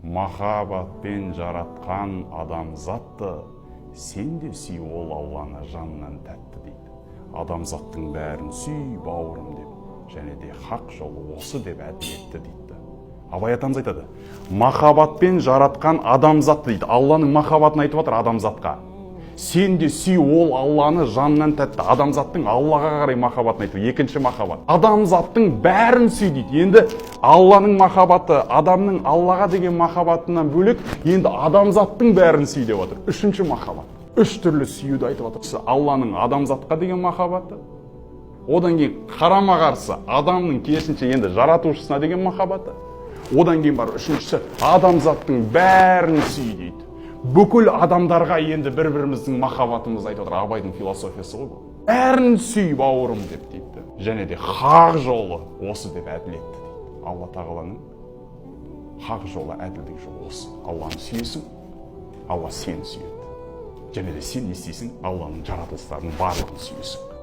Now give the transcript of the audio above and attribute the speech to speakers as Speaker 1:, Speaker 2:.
Speaker 1: Махаббатпен жаратқан адамзатты, сен де сүй ол Алланы жаннан тәтті дейді. Адамзаттың бәрін сүй, бауырым, деп, және де хақ жолы осы деп әділетті дейді. Абай атамыз айтады: махаббатпен жаратқан адамзатты дейді. Алланың махаббатын айтып жатыр адамзатқа. Сен де сүй ол Алланы жаннан тәтті. Адамзаттың Аллаға қарай махаббатын айту, екінші махаббат. Адамзаттың бәрін сүй дейді. Енді Алланың махаббаты, адамның Аллаға деген махаббатынан бөлек, енді адамзаттың бәрін сүй деп отыр. Үшінші махаббат. Үш түрлі сүюді айтып отыр: Алланың адамзатқа деген махаббаты, одан кейін қарама қарсы адамның керісінше енді жаратушысына деген махаббаты, одан кейін бар үшіншісі — адамзаттың бәрін сүй дейді. Бүкіл адамдарға енді бір біріміздің махаббатымызды айтып отыр. Абайдың философиясы ғой бұл. Бәрін сүй, бауырым, деп дейді, және де хақ жолы осы деп әділетті дейді. Алла тағаланың хақ жолы, әділдік жолы осы: Алланы сүйесің, Алла сені сүйеді, және де сен не істейсің? Алланың жаратылыстарының барлығын сүйесің.